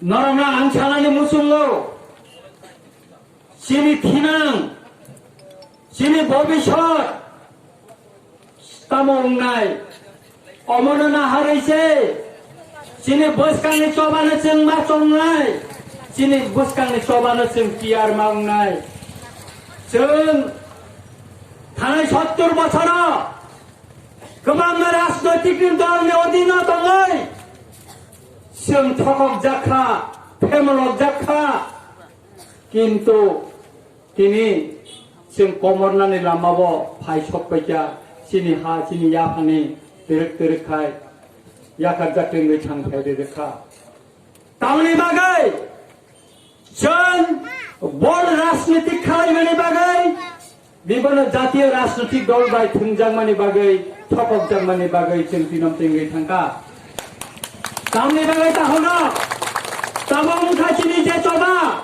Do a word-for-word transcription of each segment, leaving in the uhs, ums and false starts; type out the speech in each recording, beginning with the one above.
Norokno ang sanani muchungo, chini thinang, chini bobisot tamo wngnai, omono naharwi se chini bwskangni chobano chwng ma chongnai, chini bwskangni chobano chwng tiyar ma wngnai. Chwng thanai sottur bochoro kwbangma rajnoitikni dolni odino tongwi chwng thokokjak kha, phemolokjak kha, kintu tini chwng komornani lamao phai sokpaikha, chini ha, chini yaphani twrwk twrwk khai yakarjak wngwi thang phai rwkha. Tamoni bagwi chwng bol rajniti khlaimani bagwi, bibano jatiyo rajnitik dol bai thwngjakmani bagwi, thokokjakmani bagwi chwng tinom tingwi thangkha. Tamoni bagwi tahono tabuk wngkha chini je choba,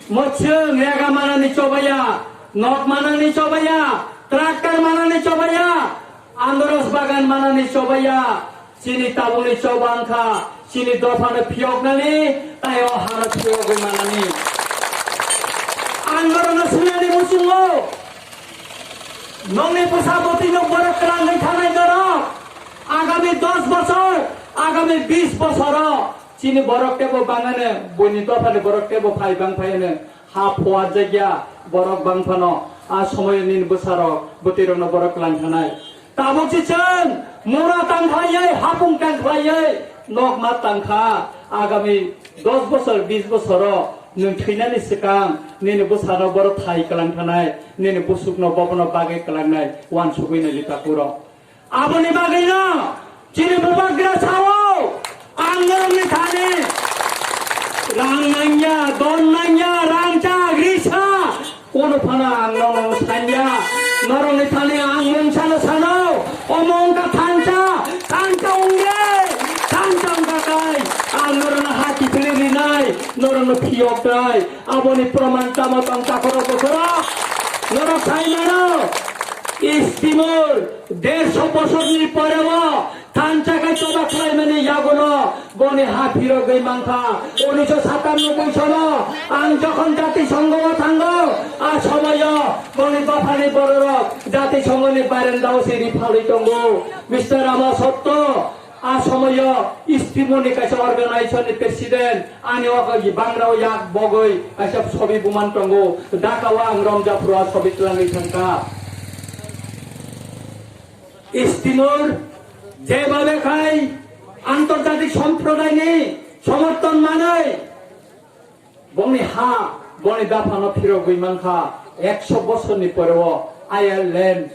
mwchwng rega manani chobaya, nok manani chobaya, tractor manani chobaya, andoros bagan manani chobaya, chini tabukni choba wngkha chini dophano phiyoknani, tei o hano phiyogwi manani. Ang norokno swinani muchungo, nongni bwsa bwtwino borok kwrangwi thanai norok, agami dos bosor, agami bis bosoro chini borok teibo bangano, buini dophani borok teibo phai bang phaino. Ha phuarjakya borok bang phano, a somoio nini bwsarok bwtwirokno borok kwlang thanai. Tabuk se chwng mura tang khlaiwi, hapung tang khlaiwi, nokma tang kha. Agami dos bosor, bis bosoro nwng thwinani swkang nini bwsano borok thai kwlang thanai, nini bwswkno bobono bagwi kwlangnai, uansugwi nai lita kuro. Aboni bagwino chini bubagra sao, ang norokni thani rang nangya, don nangya, rangchak, risa, kono phano ang norokno sanya. Norokni thani ang mungsano sano, omo wngkha thansa, thansa wngya, thansa wngkha kai, ang norokno ha kiphilwi rinai, norokno phiyoknai. Aboni proman tamo tong takhorok bokhorok? Norok sai mano, East Timor dersho bosorni poreo thansa khe choba khlaimani yagulo boni ha phirogwi mankha. Unisho satannobboi sono ang jokhon Jatisongo o thango, a somoyo boni dophani bororok Jatisongoni barendao se ri phalwi tongo. Mister Rama Sotto, a somoyo East Timor ni kaisa organization ni president, ani o bangra o yak bogwi kaisa sobi buman tongo, Dhaka o ang romjaphuru a sobi twlangwi thangkha. East Timor jebabe khai antorjatik somprodai ni somorthon manwi, bongni ha, bongni daphano phirogwi mankha, ekso bosorni poreo Ireland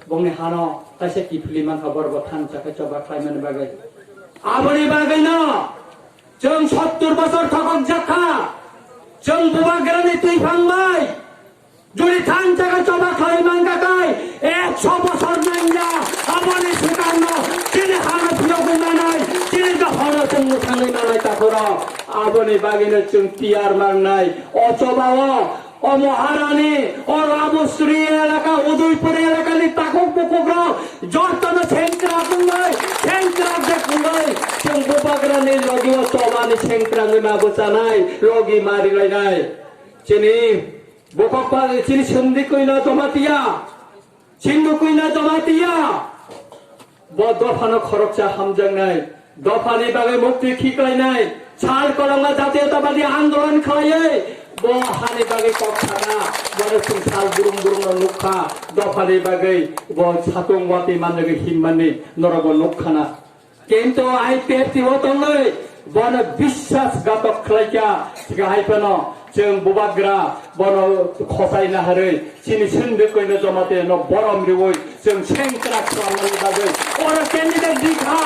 bongni hano kaisa kiphilwi mankha, borok bo thansa khe choba khlaimani bagwi. Aboni bagwino chwng sottur bosor thokokjak kha, chwng bubagrani twiphang bai jodi thansa khe choba khlai mankha kai, ekso bosor nangya, aboni swkangno chini hano phiyogwi manai, chini dophano chwng mwthangwi manai takhoro. Aboni bagwino chwng tiyar mangnai. O chobao, o Maharani, o Ramusri elaka, Udaipur elakani takhuk bukukrok jotono sengkrak wngwi, sengkrak je wngwi, chwng bubagrani logi o chobani sengkrak wngwi ma bwchanai, logi ma rilainai. Chini bukhok pa, chini sindi kwino Jamatia, sindi kwino Jamatia. Bo dophano khoroksa hamjaknai, dophani bagwi mukti khiklainai, sal kolokma jatiyotabadi andolon khlaiwi, bo hani bagwi kok sana, bono chwng sal burum burumno nukha, dophani bagwi bo satung wati manjagwi himmani norokbo nukkhana. Kintu I P F T o tongwi bono biswasghatok khlaikha, thikha hai phano chwng bubagra bono khosai naharwi chini sindi kwino Jamatia no borom riwi chwng sengkrak swlamani bagwi oro candidate rikha.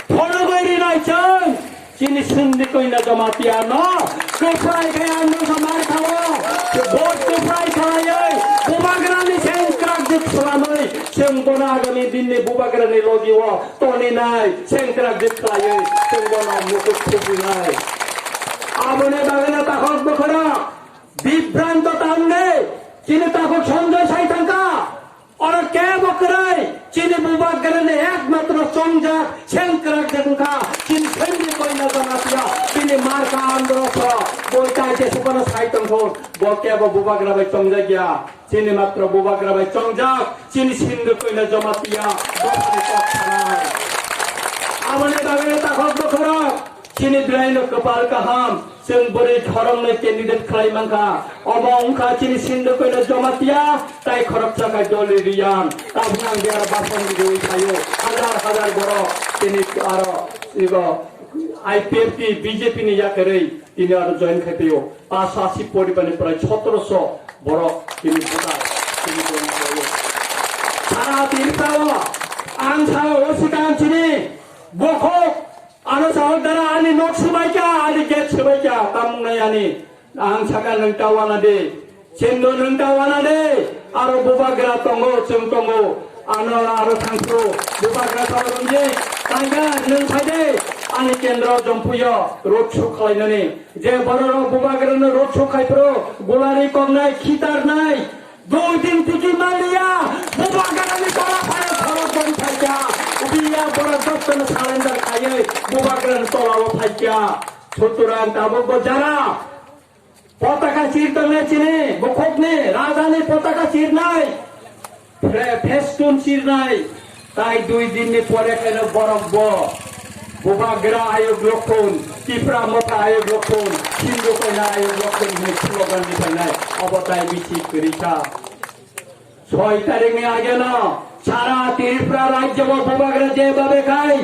Phonogwi rinai chwng chini sindi kwino Jamatia no kwprai khe ang no samar khawo. Vote kwprai khlaiwi bubagrani sengkrak jwk swlamwi chwng bono agami dinni bubagrani logi o toninai, sengkrak jwk khlaiwi chwng bono muchuk thubinai. Aboni bagwino takhuk bukhurok bibranto ta wngwi chini takhuk Sanjoy sai thangkha. Oro kebo kwrwi, chini bubagrani ekmatro chongjak sengkrak jagwkha, chini sengni koina Jamatia, chini marka andro so, boita jese kono sai tongthok, bo kebo bubagra bai chongjak ya, chini matro bubagra bai chongjak, chini sengni koina Jamatia, bokhari kok sanai. Aboni bagwi takhok bokhorok, chini belai no kwpal kaham, chwng bwrwi khoroknwi candidate khlai mankha. Omo wngkha chini Sindhu koino Jamatia, tai khoroksa khe Dolly Reang. Tabuk ang biaro bason riwi phaio. Hajar hajar borok chini aro ibo I P F T B J P ni yakarwi tini aro join khai phaio. Paanch sho asi poribar ni prai sotoro sho borok tini voter tini join khlaio. Sara Tripura o ang sao o sikang chini bokhok Ano sahok dara ani nok swbaikha, ani gate swbaikha, tamung nai ani. Ang saka nwng ta wana de, Chinno nwng ta wana de, aro bubagra tongo, chwng tongo, ano aro thangsu, bubagra sahok rwngjik, taiga nwng phai de, ani kendro Jompuio road show khlainani. Je bororok bubagrano road show khai phuru, gulari koknai, khitarnai, Dui din tiki maliya, bubagrani tola phano khorok boni phaikha. Biya borok jotono surrender khaiwi bubagrani tolao phaikha. Sutrang tabuk bo jara potaka chir tongnai chini, bukhukni rajani potaka chirnai. Fe-, festun chirnai. Tai dui dinni pore khaino borok bo bubagra ayuk lokhun, Tipra motha ayuk lokhun, Hindu koina ayuk lokhun hwnwi slogan rwphainai. Obo tai mithi kwrwi kha. Soi tarikni ageno sara Tripura rajyo bo bubagra je babe khai,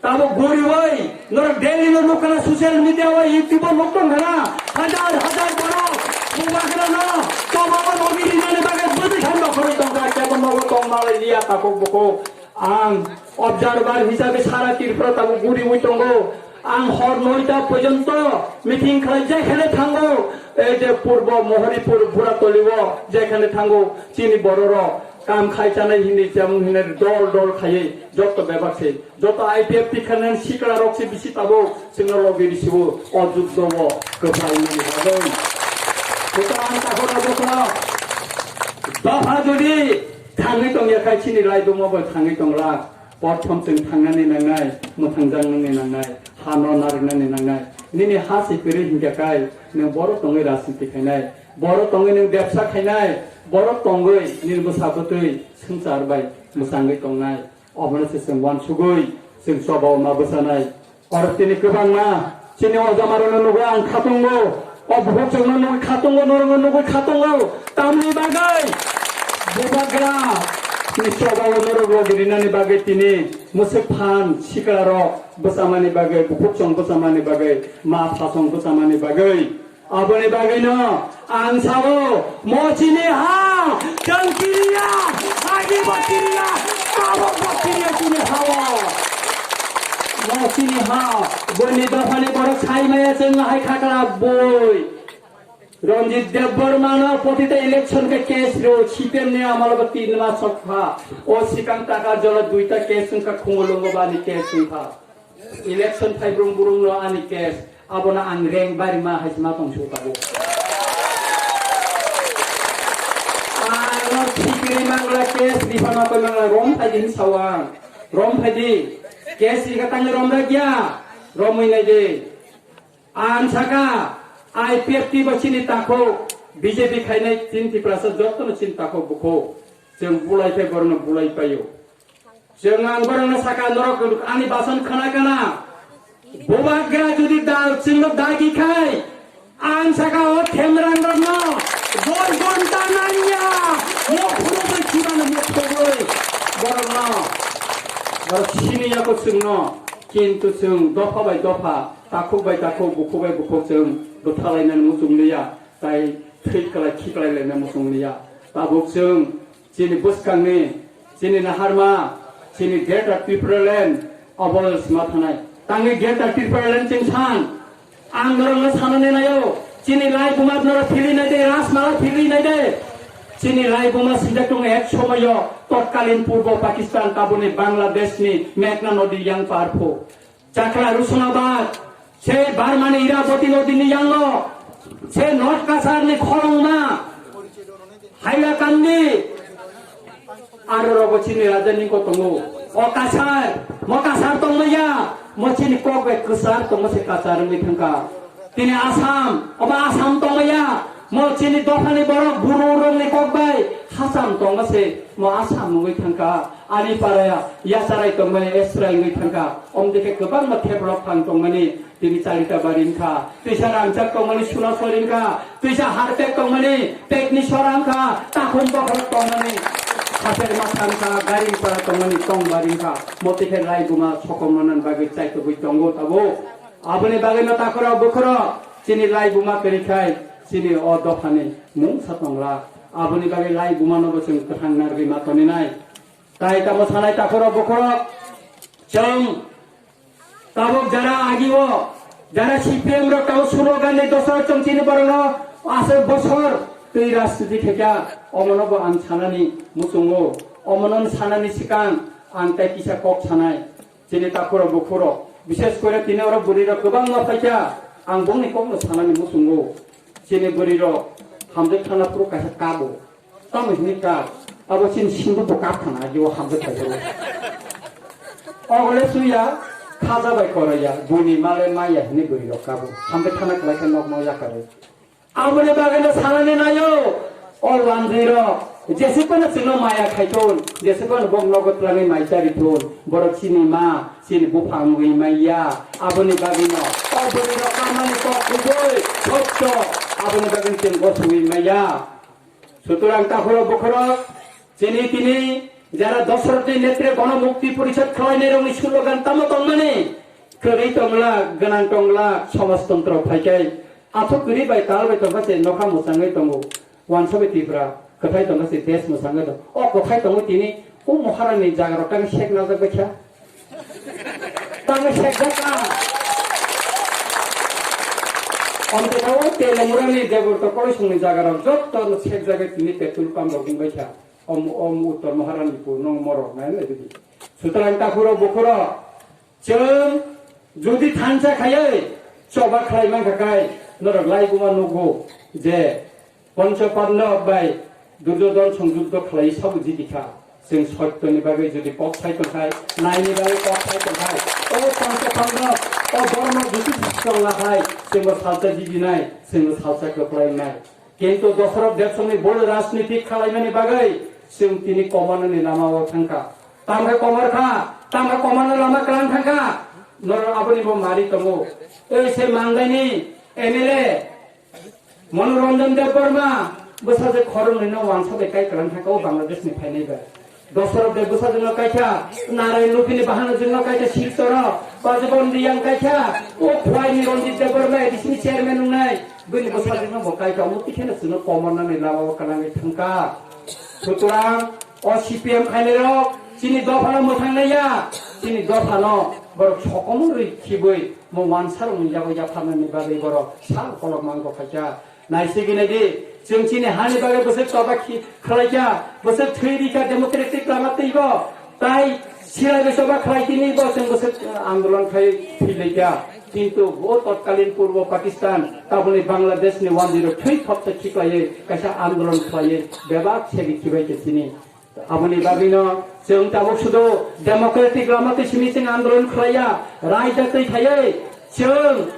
tabo guriwi norok Delhi no nukha na, social media o YouTube o nuk tong khana, hajar hajar borok bubagra no tobo o nogi rinani bagwi bwtwi thani nokhorwi tongkha, kebo nogo tong malai liya takhuk bukhuk. Ang observer hisabe sara Tripura tabuk guriwi tongo. Ang hor noita porjonto meeting khlai jekhane thango, ei je Purbo Mohoripur Buratoli o jekhane thango, chini bororok kam khai chanai hinwi, jemon hinwi dol dol khaiwi joto bebak se, joto I P F T khanani sikla rok se bisi tabuk. Chwngno logi risibo o juddo o kwplai mani bagwi. Sutrang takhorno bwkhorok dopha jodi thangwi tongya khai chini raiduma bo thangwi tongla. Prothom chwng thangnani nangnai, mwthangjaknani nangnai, hano narwknani nangnai. Nini ha se kwrwi hinkha khai nwng borok tongwi rajniti khainai, borok tongwi nwng bebsa khainai, borok tongwi nini bwsa bwtwi swngchar bai mwchangwi tongnai. Obono se chwng uansugwi chwng choba ma bwchanai. Oro tini kwbangma chini ojamarokno nugwi ang khatungo, o bukhukchukno nugwi khatungo, norokno nugwi khatungo. Tamni bagwi bubagra ni chobao norok logi rinani bagwi tini mwswk phan siklarok bwchamani bagwi, bukhukchong bwchamani bagwi, ma phasong bwchamani bagwi. Aboni bagwino ang sao, mo chini ha, chwng kiriya, agi bo kiriya, tabok bo kiriya chini ha-o. Mo chini ha, boni dophani borok sai maya chwng hai khakla boi. Ranjit Debbarma no potita election khe case ro, C P M ni amalo bo tin mas sok kha. O sikang taka jola duita case wngkha, Khumulwngo bani case wngkha. Election phaibrung burung no ani case, abono ang rank barima hai ma tong su tabuk. Ano sikri mangla case, riphano koi mangla rom phai di sawang. Rom phai di. Case rika tangni rom ragya. Romwi nai di. Ang saka I P F T bo chini takhuk, B J P khainai chini Tiprasa jotono chini takhuk bukhuk. Chwng bulai phai borokno bulai paio. Chwng ang borokno saka, norok ani basan khna kana. Bubagra jodi da, chwngno dagi khai, ang saka o themrang rokno doi gonta nanya. Mo phuru bai khibano mo phuru bai borokno. Borok sini yako chwngno. Kintu chwng dopha bai dopha, takhuk bai takhuk, bukhuk bai bukhuk chwng bwthalainani muchung liya, tai thwi kwlai khiklai laina muchung liya. Tabuk chwng chini bwskangni, chini naharma, chini Greater Tipraland obo sima thanai. Tangwi Greater Tipraland chwng san, ang norokno sanani naio, chini lai buma norok philwi nai de, Rajmala philwi nai de. Chini lai buma sijak tongo ek somoyo totkalin Purbo Pakistan, taboni Bangladeshni Meghna Nodi yang parpho. Chakla Rusnabad, se Barmani Iraboti nodini yango, se North Kasarni Kholongma, Hailakandi, Aro rogo chini raja ni ko tongo. O kasar, mo kasar tongmaya, mo chini kok bai kwchar tongma se kachar wngwi thangka. Tini Assam, oba Assam tongmaya, mo chini dophani borok buru rokni kok bai hacham tongma se mo Assam wngwi thangka. Ani paraya yacharai tongmani esrai wngwi thangka. Omdike kwbangma theplok phang tongmani. Tini charita bari wngkha, twisa rangchak tongmani suna sori wngkha, twisa harpek tongmani pekni sora wngkha, takhum bokhorok tongmani khaser matha wngkha, gari para tongmani tong bari wngkha. Motwi khe lai buma sokomornani bagwi chaitugwi tongo tabuk. Aboni bagwino takhorok bukhorok chini lai buma kwrwi khai chini o dophani mungsa tongla. Aboni bagwi lai bumano bo chwng kwthang narwgwi ma toninai. Tai tamo sanai takhorok bukhorok chwng Tabuk jara agio, jara C P M rok tabuk slogan ni dosar chongchini borokno aswk bosor twi rajniti khaikha, omono bo ang sanani muchungo, omono sanani swkang ang tei kisa kok sanai. Chini takhurok bukhurok, bishes kore tini oro bwrwi rok kwbangma phaikha, ang bongni kokno sanani muchungo. Chini bwrwi rok hamjwk thana phuru kaisa kabo. Tamo hwnwi kap, abo chini sindhu bo kap thana, agi o hamjak khaijak. Ogole suya, khaja bai koroya, buni male maya hwnwi bwrwi rok kabo. Hamjak thana kwlai khe nok no yakarwi. Aboni bagwi no sanani naio, o wanjwi rok, jese kono chwngno maya khaithun, jese kono bok nogo twlangwi mai charithun, borok chini ma, chini buphang wngwi maya, aboni bagwi no, o bwrwi rok kamani kok kubui, sotto, aboni bagwi chwng goswi maya. Sutorang takhurok bukhurok, chini tini jara Dosrotni netre Gono Mukti Porishad khwlainairokni slogan tamo tongmani, kwrwi tongla, gwnang tongla, somajtontro phaikai, athuk kwrwi bai tal bai tongkha se nokha mwchangwi tongo, wansabai Tripura kwthai tongkha se desh mwchangwi tongo. O kwthai tongwi tini o Maharani jagarok tang sek najak bai kha. Tamo sekjak ka. Omte tamo Telenggurani Deborto Korisongni jagarok jotto no sekjagwi tini petrol pump rok wngbaikha. Om, om Uttor Maharanipur nong morok nai nai didi. Sutorang takhurok bukhurok chwng jodi thansa khaiwi choba khlai mankha kai norok laibuma nugo je Pancha Pandab bai Duryodhon song juddo khlai sabo jidikha. Chwng sottoni bagwi jodi kok sai tongkhai, naini bagwi kok sai tongkhai, o Pancha Pandab, o Dharma Jyoti Shastro lahai, chwngbo salsa jidinai, chwngbo salsa kwplainai. Kintu Dosrot Debsongni bol rajniti khwlaimani bagwi chwng tini komanani lama o thangkha. Tamkhe komor kha, tamkhe komanani lama kwlang thangkha. Norok aboni bo mari tongo. Ei se Mandaini M L A, Manoranjan Debbarma, bwsajwk khoroknwino wansa bai kai kwlang thangkha o Bangladesh ni phainai bai. Dosarok de bwsajwkno kaikha, Narayan Lupini bahanajwkno kaikha Silchoro, Bajibon Riyang kaikha, o Khwaini Ranjit Debbarma A D C ni chairman wngnai, bini bwsajwkno bo kaikha, omo tikheno chwngno komornani lama o kwlangwi thangkha. Sutorang o C P M khainairok chini dophano mwthangnaiya, chini dophano borok sokomorwi khibwi mo wansarokni yago yapharnani bagwi borok sal kolok mango khaikha. Naisigi naidi, chwng chini hani bagwi bwswk choba khi-, khlaikha, bwswk thwi rikha democratic lama twibo, tai silaibo choba khlai tinibo chwng bwswk, uh, andolon khai thwilaikha. Kintu o totkalin Purbo Pakistan, taboni Bangladesh ni wanjwirok thwi thopta khiklaiwi kaisa andolon khlaiwi bebak segi khibai khe chini. Aboni bagwino chwng tabuk sudu democratic lama twi simi chwng andolon khlaiya, raida twi khaiwi chwng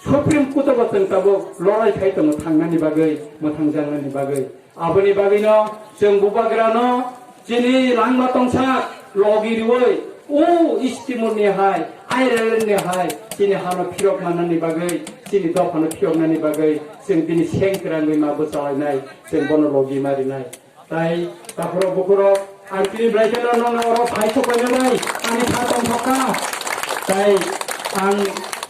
Supreme Court o bo chwng tabuk lorai khai tongo thangnani bagwi, mwthangjaknani bagwi. Aboni bagwino chwng bubagrano chini langma tongsa logi riwi o East Timor ni hai, Ireland ni hai chini hano phirok mannani bagwi, chini dophano phiroknani bagwi chwng bini seng kwrangwi ma bwchalainai, chwng bono logi ma rinai. Tai takhurok bukhurok, ang tini belai kheno nono oro phai sok paina bai, ani kha tongthok kha. Tai ang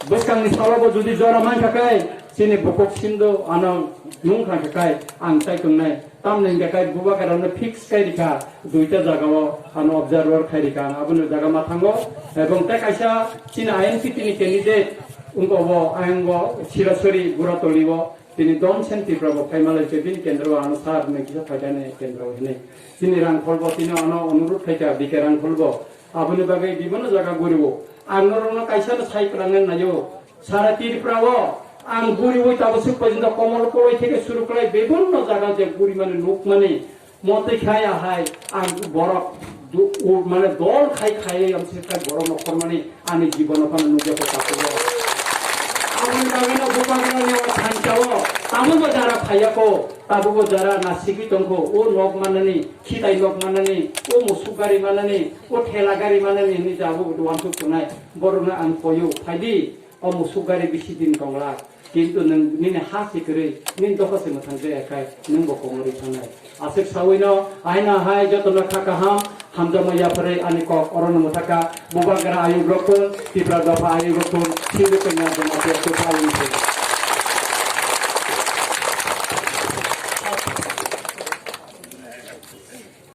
bwskangni salobo jodi jora mankha kai, chini bukhuk sindo ano nung kha kai, ang tai tongnai. Tamni hingkha kai bubagrano fix kai rikha, duita jagao ano observer khai rikha, ang abono jaga ma thango. Ebong tai kaisa chini I N C P ni candidate, wngkha bo ayang bo Sirasori Guratoli o, tini Don Sen Tripura bo phai malai se bini kendro ano sar hinwi kisa phaikha ni kendro hinwi. Chini Rangkhol bo tini ano onurudh khaikha, B K Rangkhol bo. Aboni bagwi bibhinno jaga guriwo. Ang norokno kaisa no sai kwlangna naio. Sara Tripura o ang guriwi tabuk swk porjonto Komol Koloi theke suru khlai bibhinno jaga je gurimani nukmani. Motwi khai ahai ang borok du-, u-, mane dol khai khai ang se khai borok nokor mani ani jibono phano nugya ko takugo. Aboni bagwi no bubagra ni o thansa o tabukbo jara phaiya ko, tabukbo jara na sigwi tongkho, o nok manani, khitai nok manani, o musuk gari manani, o thela gari manani hinwi tabuk wansuk tongnai. Borokno ang koyo phaidi, o musuk gari bisi din tonglak. Kintu nwng nini ha se kwrwi, nini dopha se mwthang jaya khai, nwng bo komorwi thangnai. Aswk sawino, aina hai jotono kha kaham, hamjakma yapharwi ani kok orono mwthaka, bubagra ayuk rokun, Tipra dopha ayuk rokun, Sindhu Kanya Jamatia Dopha ayuk rokun.